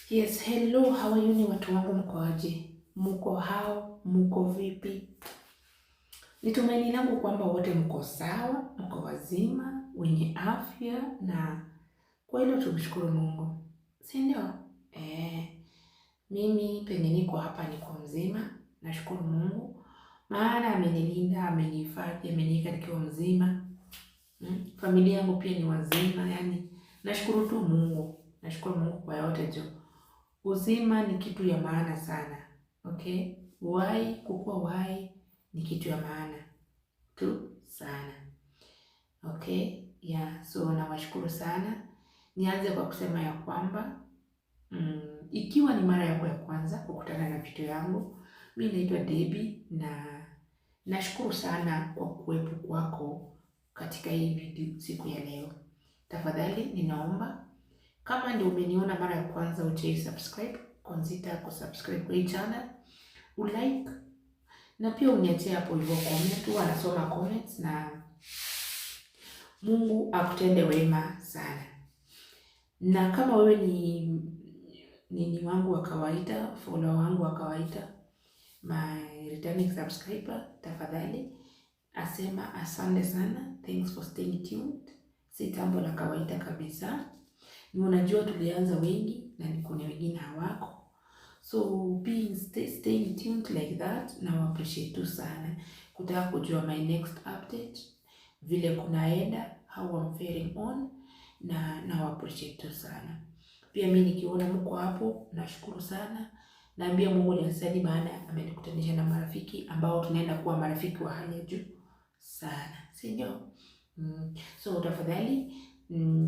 Yes, hello, how are you? Ni watu wangu, mko aje? Mko hao? Mko vipi? Ni tumaini langu kwamba wote mko sawa, mko wazima, wenye afya, na kwa hilo tumshukuru Mungu, si ndio? Mimi penye niko hapa niko mzima, nashukuru Mungu maana amenilinda, amenihifadhi, ameniweka nikiwa mzima. Familia yangu pia ni wazima, yani nashukuru tu Mungu, nashukuru Mungu kwa yote jo. Uzima ni kitu ya maana sana, okay? Uhai, kukua uhai ni kitu ya maana tu sana, okay? Yeah, so nawashukuru sana. Nianze kwa kusema ya kwamba ikiwa ni mara yako ya kwanza kukutana na video yangu, mi naitwa Debbie na nashukuru sana kwa kuwepo kwako katika hii video siku ya leo. Tafadhali ninaomba kama ndio umeniona mara ya kwanza, ujai subscribe, consider kusubscribe kwa hii channel, ulike na pia uniachie hapo hivyo comment, huwa nasoma comments na Mungu akutende wema sana. Na kama wewe ni wangu wa kawaida, follower wangu wa kawaida, my returning subscriber, tafadhali asema asante sana, thanks for staying tuned. Si jambo la kawaida kabisa. Ni unajua tulianza wengi na ni kuna wengine hawako, so staying tuned like that na appreciate tu sana kutaka kujua my next update, vile kunaenda, how I'm faring on, na appreciate tu sana pia. Mi nikiona mko hapo nashukuru sana, naambia Mungu ni asante, maana amenikutanisha na marafiki ambao tunaenda kuwa marafiki wa hali ya juu sana, si ndio? So tafadhali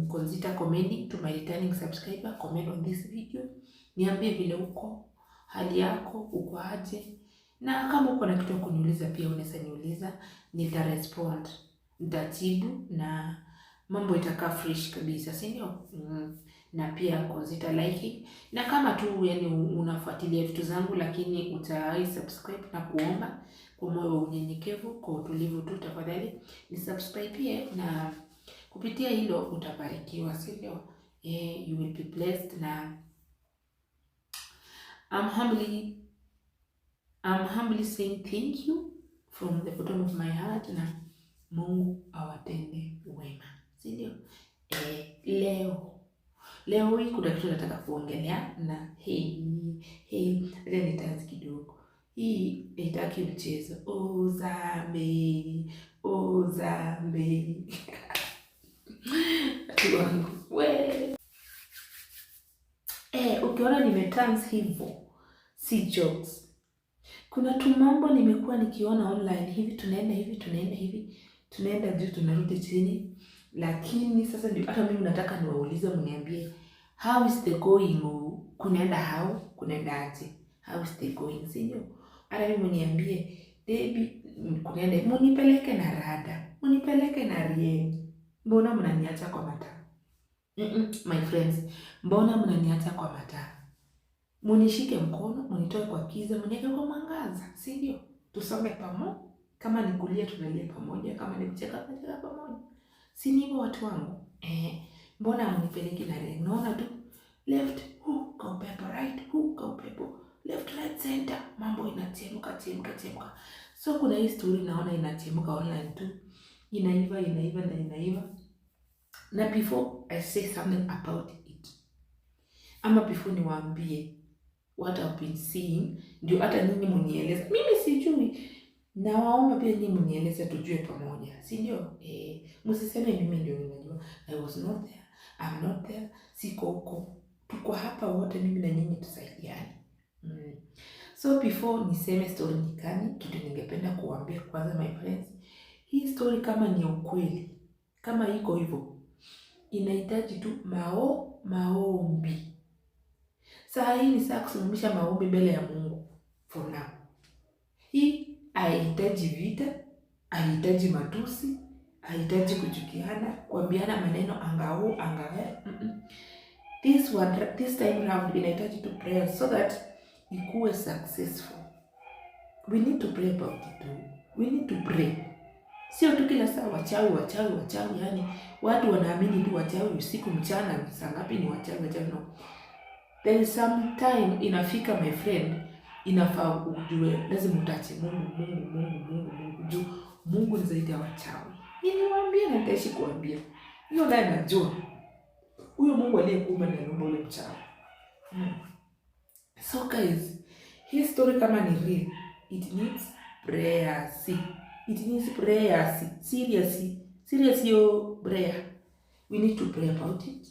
consider commenting to my returning subscriber, comment on this video, niambie vile uko, hali yako, uko aje, na kama uko na kitu ya kuniuliza pia unaweza niuliza, nitarespond, nitajibu na mambo itakaa fresh kabisa, si ndio? Na pia consider liking, na kama tu yani unafuatilia vitu zangu lakini utai subscribe, na kuomba kwa moyo wa unyenyekevu, kwa utulivu tu, tafadhali ni subscribe pia, na kupitia hilo utabarikiwa, si ndio? You will be blessed na I'm humbly saying thank you from the bottom of my heart na Mungu awatende wema, si ndio? Leo hii kuna kitu nataka kuongelea na hey, hey, acha nitaanza kidogo. Hii haitaki mchezo. Uzambe, uzambe. Watu wangu we. Ukiona nimetrans hivyo si jokes. Kuna tu mambo nimekuwa nikiona online hivi, tunaenda hivi, tunaenda hivi, tunaenda juu, tunarudi chini, lakini sasa ndio hata mimi nataka niwaulize, mniambie how is the going, kunaenda how, kunaenda aje, how is the going, si ndio? Hata mimi mniambie Debbie, kunaenda, munipeleke na rada, munipeleke na rieni. Mbona mnaniacha kwa mataa? My friends, mbona mnaniacha kwa mataa? Munishike mkono, munitoe kwa kiza, muniweke kwa mwangaza, si ndio? Tusome pamoja. Kama ni kulia tunalia pamoja, kama ni kucheka tunacheka pamoja. Si ni hivyo watu wangu? Mbona mnipeleki na rieni? Naona tu left hu ka upepo, right hu ka upepo, left, right, center, mambo inachemka chemka chemka. So kuna hii story naona inachemka online tu, inaiva, inaiva na inaiva. Na before I say something about it, ama before niwaambie what I've been seeing, ndio hata nyinyi munieleze. Mimi sijui, nawaomba pia nyinyi munieleze tujue pamoja, si ndio? Msiseme mimi ndio ninajua. I was not there, I'm not there, siko huko. Tuko hapa wote, mimi na nyinyi tusaidiane. So before niseme story ni gani, kitu ningependa kuambia kwanza my friends, hii story kama ni ukweli, kama iko hivyo, inahitaji tu maombi. Saa hii ni saa kusimamisha maombi mbele ya Mungu for now. Hii haihitaji vita, haihitaji matusi, haihitaji kuchukiana, kuambiana maneno angau angawe. This one, this time round inahitaji tu prayer so that ikuwe successful. We need to pray about it too. We need to pray. Sio tu kila saa wachawi, wachawi, wachawi, yani watu wanaamini tu wachawi usiku mchana saa ngapi ni wachawi, wachawi. No. There is some time inafika, my friend, inafaa ujue lazima utache Mungu, Mungu, Mungu, Mungu, Mungu, juu Mungu ni zaidi ya wachawi. Niliwaambia na nitaishi kuambia. Hiyo naye najua. Huyo Mungu aliyekuumba ndiye aliumba ule mchawi. So guys, hii story kama ni real, it needs prayers. It needs prayers. Seriously. Serious yo prayer. We need to pray about it.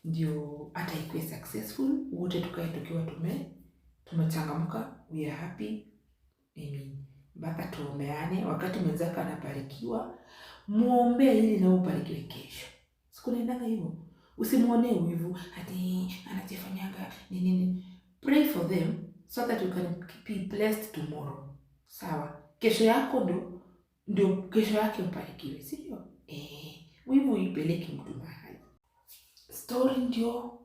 Ndio hata ikuwe successful, wote tukae tukiwa tumechangamka, we are happy. Amen. Mpaka tuombeane, wakati mwenzako anabarikiwa, muombee ili na ubarikiwe kesho. Sikunaendanga hivyo. Usimuonee wivu ati anajifanyanga nini nini. Pray for them so that you can be blessed tomorrow. Sawa. Kesho yako ndio kesho yake ubarikiwe, si ndio? Wivu ipeleke mtu mahali. Story ndio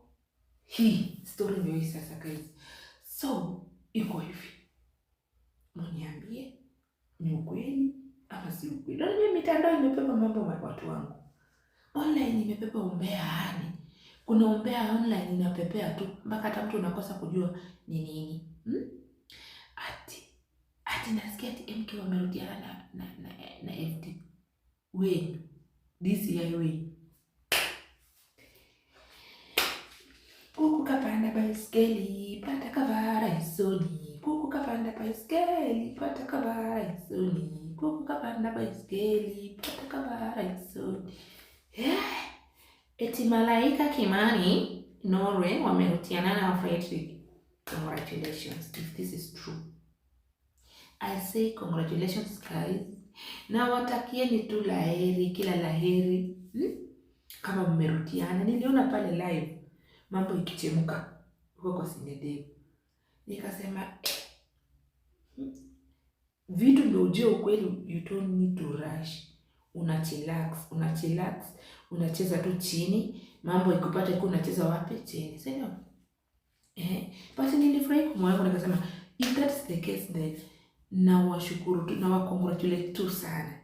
hii. Story ndio hii sasa guys. So iko hivi. Mniambie ni ukweli ama si ukweli. Unajua mitandao imebeba mambo watu wangu. Online imebeba umbea yani. Kuna umbea online inapepea tu mpaka hata mtu unakosa kujua ni nini. Ati nasikia ati MK wamerudiana na FD. Wenu. DCI wenu. Kuku kapanda baiskeli, pata kavara isoni. Kuku kapanda baiskeli, pata kavara isoni. Kuku kapanda baiskeli, pata kavara isoni. Eti Malaika Kimani Norway wamerutiana na Fredrick. Congratulations if this is true. I say congratulations guys. Na watakieni tu laheri, kila laheri. Kama mmerutiana. Niliona pale live mambo ikichemuka huko kwa Sinedeu. Nikasema vitu ndio ujue ukweli, you don't need to rush. Una chillax, una chillax, unacheza tu chini, mambo ikupate kwa unacheza wapi chini, si ndio? Basi nilifurahi kwa moyo wangu nikasema if that's the case then na washukuru tu na wa congratulate tu sana.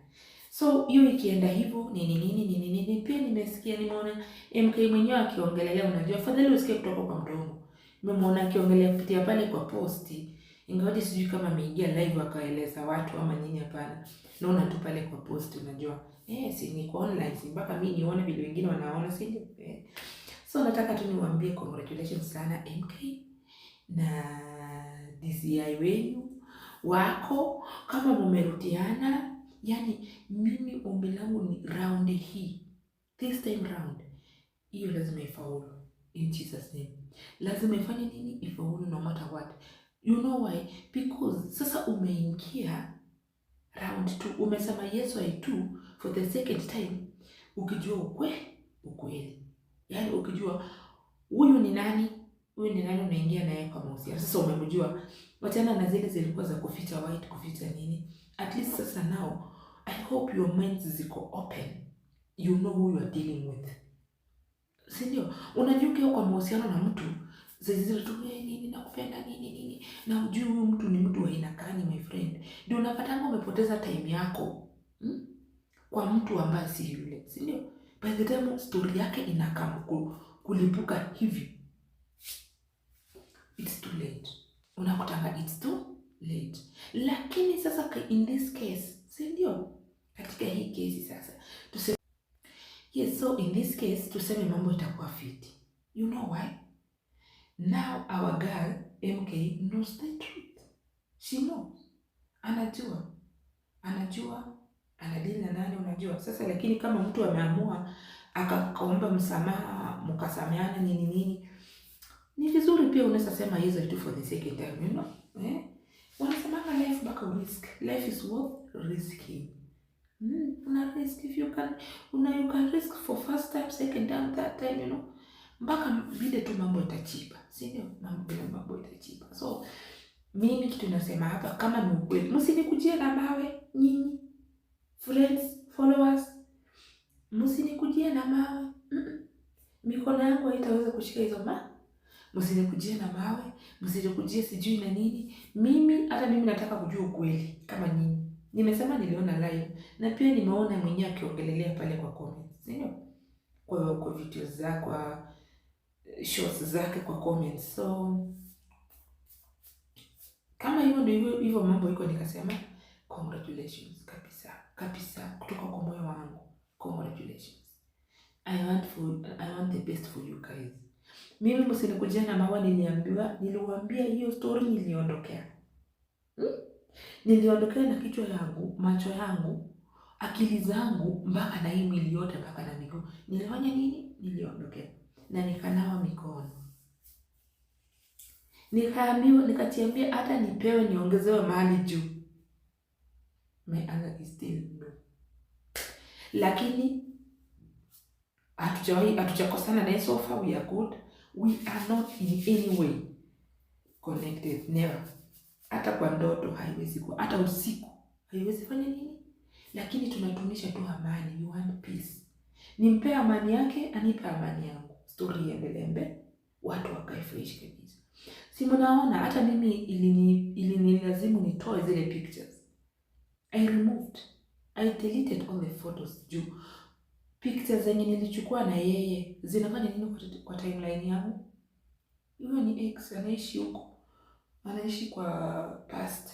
So hiyo ikienda hivyo nini nini nini nini, pia nimesikia nimeona MK mwenyewe akiongelelea, unajua afadhali usikie kutoka kwa mdomo. Nimemwona akiongelea kupitia pale kwa posti, ingawaje sijui kama ameingia live akaeleza watu ama nini, hapana. Naona tu pale kwa posti, unajua. Si niko online, si mpaka mimi nione vile wengine wanaona, si ndio? So nataka tu niwaambie congratulations sana MK na DCI wenu wako kama mumerudiana. Yani mimi ombi langu ni round hii, this time round, hiyo lazima ifaulu in Jesus name. Lazima ifanye nini? Ifaulu no matter what. You know why? Because sasa umeingia round 2, umesema yes I do for the second time, ukijua ukweli, yani ukijua huyu ni nani, huyu ni nani unaingia naye kwa mahusiano. Sasa umemjua, wachana na zile zilikuwa za kuficha white, kuficha nini. At least sasa now I hope your minds ziko open, you know who you are dealing with, si ndio? Unajua ukiwa kwa mahusiano na mtu zile tu nini nakupenda nini nini, na ujui huyu mtu ni mtu wa aina gani, my friend, ndio unapatanga umepoteza time yako kwa mtu ambaye si yule, si ndio? By the time story yake inakam kulipuka hivi, it's too late, unakutanga it's too late. Lakini sasa in this case, si ndio? Katika hii kesi sasa tuseme, yes, so in this case tuseme mambo itakuwa fiti. You know why? Now our girl MK knows the truth. She knows. Anajua. Anajua anadili na nani, unajua. Sasa lakini kama mtu ameamua akaomba msamaha, mkasameana nini nini, ni vizuri pia unaweza sema hizo tu for the second time, you know? Wanasemanga life baka risk. Life is worth risking. Una risk if you can, una you can risk for first time, second time, third time, you know. Mpaka vile tu mambo itachipa, si ndio? Mambo vile mambo itachipa. So mimi kitu nasema hapa, kama ni ukweli, msinikujie na mawe nyinyi friends, followers, msinikujie na mawe. Mikono yangu haitaweza kushika hizo ma. Msinikujie na mawe, msinikujie sijui na nini. Mimi hata mimi nataka kujua ukweli kama nyinyi. Nimesema niliona live na pia nimeona mwenyewe akiongelelea pale kwa comments, si ndio? Kwa videos za kwa Shots zake kwa comments. So kama hivyo ndio hivyo hivyo mambo iko, nikasema congratulations kabisa kabisa, kutoka kwa moyo wangu, congratulations. I want the best for you guys. Mimi msinikujia na maua, niliambiwa, niliwaambia hiyo story niliondokea. Niliondokea na kichwa yangu, macho yangu, akili zangu, mpaka na hii mwili yote, mpaka na miguu. Nilifanya nini? Niliondokea na nikanawa mikono. Nikaambiwa, nikajiambia hata nipewe niongezewe mahali juu, my answer is still no. Lakini hatujawahi, hatujakosana naye, so far we are good. We are not in any way connected, never. Hata kwa ndoto haiwezi kuwa, hata usiku haiwezi fanya nini, lakini tunadumisha tu amani. We want peace. Nimpe amani yake, anipe amani yangu, story iendelee mbele, watu wakae fresh kabisa. Si mnaona hata mimi ilinilazimu nitoe zile pictures. I removed, I deleted all the photos juu pictures zenye nilichukua na yeye zinafanya nini kwa timeline yangu? Huyo ni ex, anaishi huko, anaishi kwa past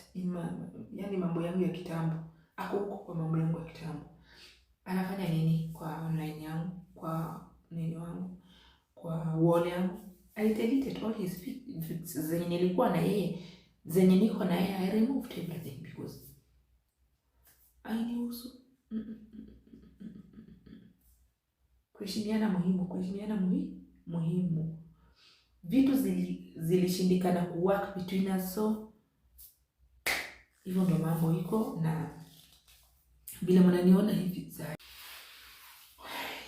yani mambo yangu ya kitambo, ako huko kwa mambo yangu ya kitambo. Anafanya nini kwa online yangu, kwa nini wangu, kwa wall yangu? I deleted all his pics zenye nilikuwa na yeye, zenye niko na yeye. I removed everything because hainihusu. Kuheshimiana muhimu, kuheshimiana muhimu. Vitu zilishindikana kuwork between us, so hivyo ndo mambo iko na vile mnaniona hivi saa.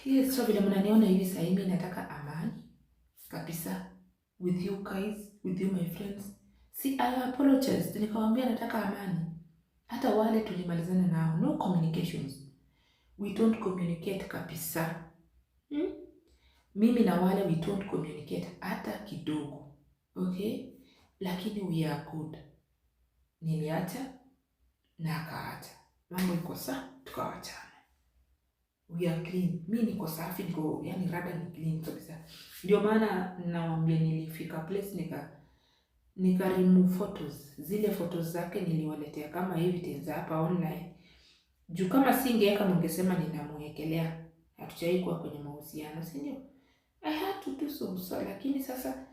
Yes, so vile mnaniona hivi saa hii, mimi nataka amani kabisa with you guys, with you my friends. Si I apologized, nikawambia nataka amani. Hata wale tulimalizana nao, no communications. We don't communicate kabisa. Mimi na wale we don't communicate hata kidogo. Okay? Lakini we are good. Niliacha na akaacha. Mambo iko sawa, tukawachana. We are clean. Mi niko safi, niko yani rada ni clean kabisa. Ndio maana nawaambia nilifika place nika remove photos. Zile photos zake niliwaletea kama evidence hapa online. Juu kama singeweka mungesema ninamwekelea. Hatujai kuwa kwenye mahusiano, si ndio? I had to do so, so lakini sasa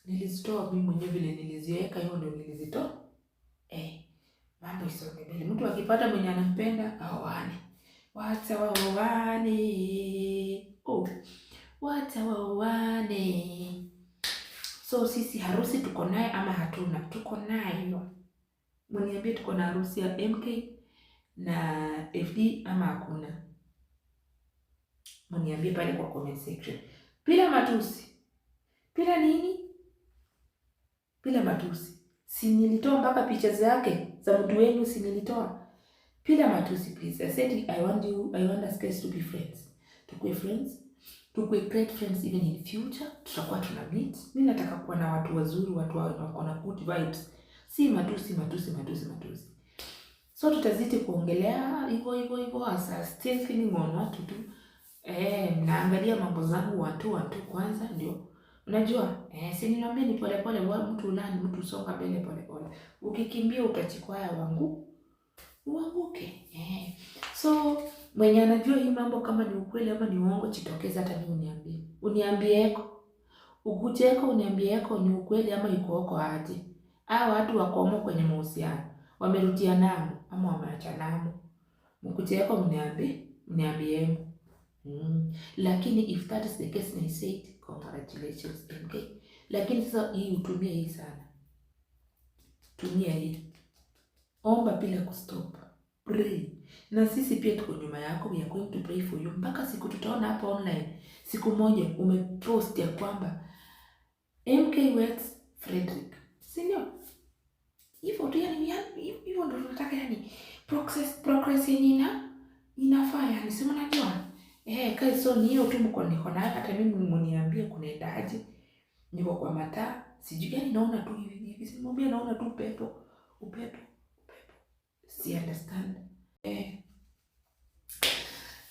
nilizitoa mimi mwenyewe vile niliziweka, hiyo ndio nilizitoa. Eh, mambo isonge mbele. Mtu akipata mwenye anampenda aoane. Wacha waoane. Oh, wacha waoane. So sisi harusi tuko naye ama hatuna? Tuko nayo. Mniambie, tuko na harusi ya MK na FD ama hakuna? Mniambie pale kwa comment section. Bila matusi. Bila nini? Bila matusi. Si nilitoa mpaka picha zake za mtu wenu, si nilitoa? Bila matusi please. I said I want us guys to be friends. Tukue friends. Tukue great friends even in future. Tutakuwa tuna meet. Mimi nataka kuwa na watu wazuri, watu wako na good vibes. Si matusi, matusi, matusi, matusi. So tutazidi kuongelea hivyo hivyo hivyo, hasa still feeling on what to do. Eh, naangalia mambo zangu watu watu kwanza ndio. Unajua, eh, si niliwaambia ni pole pole, wa mtu ulani, mtu usonga mbele pole pole. Ukikimbia utachikwaya wangu uanguke. Eh. So mwenye anajua hii mambo kama ni ukweli ama ni uongo, jitokeza hata mimi uniambie. Uniambieko. Ukujeko uniambieko ni ukweli ama iko huko aje. Hao watu wakomo kwenye mahusiano. Wamerudiana ama wameachanamo. Mkujeko mniambie, mniambiemo. Lakini if that is the case, I said congratulations MK. Lakini sasa hii utumie hii sana. Tumia hii. Omba bila kustop. Pray. Na sisi pia tuko nyuma yako, we are going to pray for you mpaka siku tutaona hapa online. Siku moja umepost ya kwamba MK weds Frederick. Si ndio? Hivyo tu yani, hivyo ndio tunataka yani progress yenye inafaa yani, si mnajua? Eh, guys, so ni hiyo tu mko niko nayo, hata mimi mniambie kunaendaje. Niko kwa mataa, sijui yani naona tu hivi hivi, simwambia naona tu upepo, upepo, upepo. Si understand. Eh.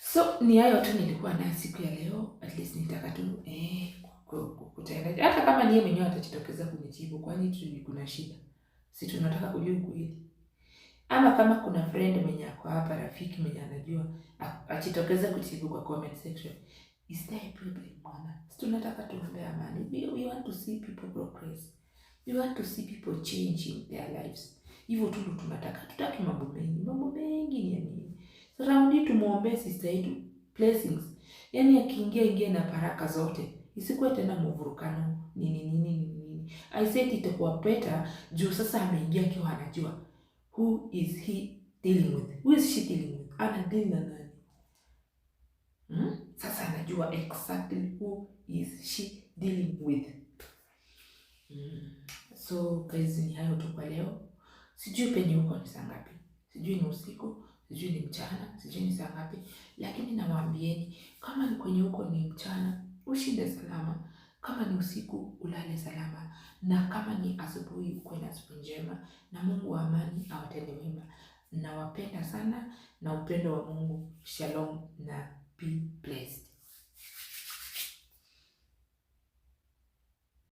So So ni hayo tu nilikuwa nayo siku ya leo. At least nitaka tu kutaenda, hata kama niye mwenyewe atajitokeza kunijibu, kwani kuna shida? Si tunataka kujua ukweli? Ama kama kuna friend mwenye ako hapa, rafiki mwenye anajua, ajitokeze kujibu kwa comment section. Is there a problem, bwana? Si tunataka tuombe amani. We want to see people progress. We want to see people changing their lives. Hivyo tu ndo tunataka. Tutaki mambo mengi. Mambo mengi ni ya nini? So round hii tumuombee sister yetu blessings. Yaani akiingia, ingie na baraka zote. Isikuwe tena mvurukano nini nini nini nini. I said itakuwa better juu sasa ameingia akiwa anajua who is he dealing with. Who is she dealing with? Ana deal na nani? Hmm? Sasa anajua exactly who is she dealing with. So guys, ni hayo tu kwa leo. Sijui penye huko ni saa ngapi, sijui ni usiku, sijui ni mchana, sijui ni saa ngapi, lakini nawaambieni kama ni kwenye huko ni mchana, ushinde salama. Kama ni usiku, ulale salama, na kama ni asubuhi, ukuwe na siku njema, na Mungu wa amani awatende mema. Nawapenda sana na upendo wa Mungu. Shalom na be blessed.